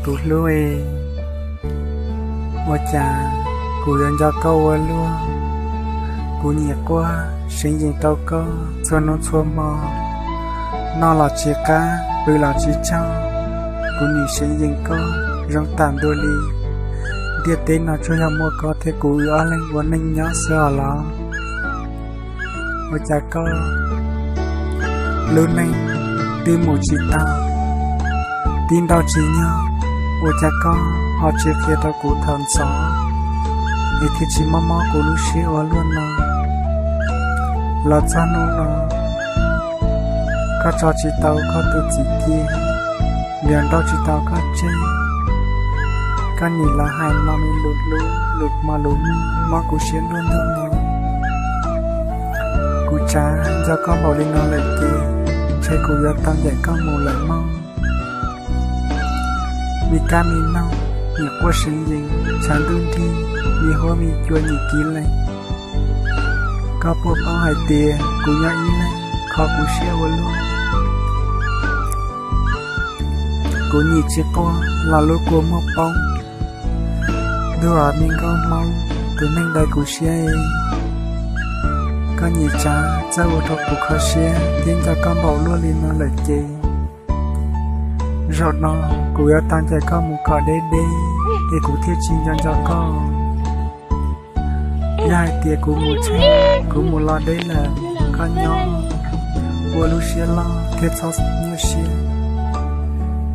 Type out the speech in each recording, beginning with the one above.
Tus hlub, ua cas kuv yuav nco koj ua luaj? Kuv nyiam quaj seev yees rau koj txhua hnub txhua hmo. Noj los tsis qab, pw los tsis tsaug, kuv nim seev yees koj zoo tam ntua li. Ntiaj teb no tsuas yog muaj koj thiab kuv wb ob leeg ua neej nyob xwb os los. Ua cas koj lub neej twb mus tsis tau, tib nrauj tsis nyog, ua cas koj ho tsis qhia rau kuv thaum ntxov, es thiaj tsis mob mob kuv lub siab ua luaj no? Los txog hnub no, koj tso tsis tau koj tus txiv cia, nrog nrauj tsis tau koj tseg, koj nim los hais lo me lus hlub lus hmo lus nug mob kuv siab nruab ntug no. Kuv tsav nco koj npaum li no lawm ces ntshe kuv yuav tau ncaim koj mus lawm mog. Me kab me noog, nim quaj seev yees, tshav ntuj nrig, me huab me cua nim kiv lees. Koj puas paub hais tias kuv nyob ib leeg kho kuv siab ua luaj? Kuv nim tsis quaj los lub kua muag poob, ntuj me nkauj Hmoob, tus neeg daws kuv siab. Koj nim tsav txawj ua rau kuv kho siab thiab nco koj npaum luaj li no lawm ces zaum no kuv yuav tau ncaim koj mus kom deb deb, es kuv thiaj tsis nco nco koj. Yog hais tias kuv mus tsheb, kuv mus los deb lawm, koj nyob ua lub siab loj thiab txhob nyuaj siab,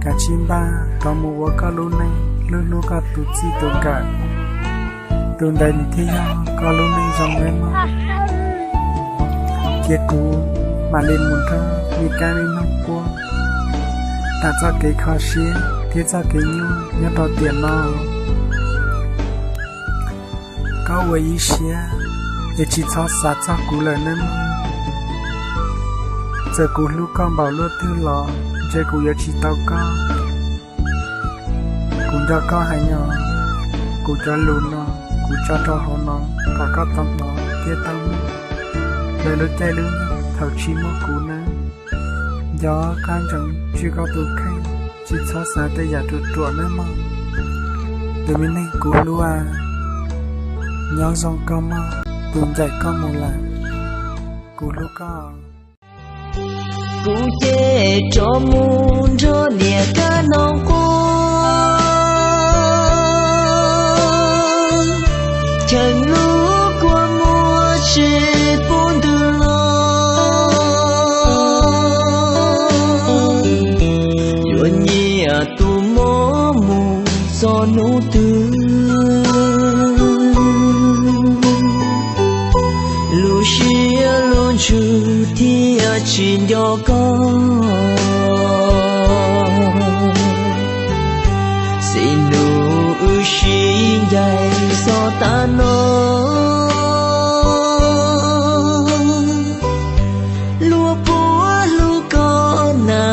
kav tsij npaj rov mus ua koj lub neej, hlub hlub koj tus txij tus nkawm, tus ntawd nws thiaj yog koj lub neej zoo nawb mog. Cia kuv mam li mus nrog me kab me noog quaj tag txoj kev kho siab thiab txoj kev nyuaj nyob rau tiam no. Koj ua ib siab es tsis txhob xav txog kuv lawm nawb mog. Txawm kuv hlub koj npaum luaj twg los ntshe kuv yuav tsis tau koj. Kuv nco koj heev os, kuv cov lus no kuv tso rau hauv no kom koj tau hnov thiab tau mloog lawv lub caij lub nyoog thaum tsis muaj kuv nawb. Nco qab ntsoov tswj koj tus kheej, tsis txhob xav tej yam ruam ruam nawb mog. Tus me neeg kuv hlub a, nyob zoo koj mog, tus ncaim koj mus lawm, kuv hlub koj. Kuv ces rov mus nrog niam kab noog quaj, cheem lub kua muag tsis pub ntws los, yuav nyiam tus mob mus txog hnub twg. Lub siab lub ntsws thiaj tsis nco koj, xib nus wb sib ncaim txog tav no. Luag puav hlub koj na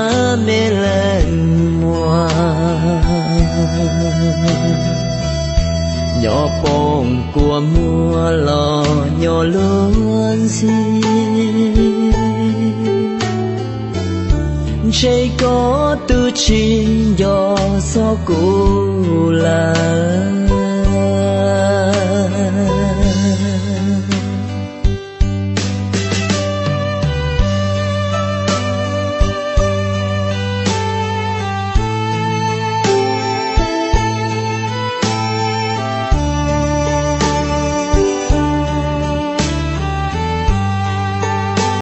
me leej muam, nyob poob kua muag los nyob luag ntxhi, ntshe koj twb tsis nco txog kuv lawm.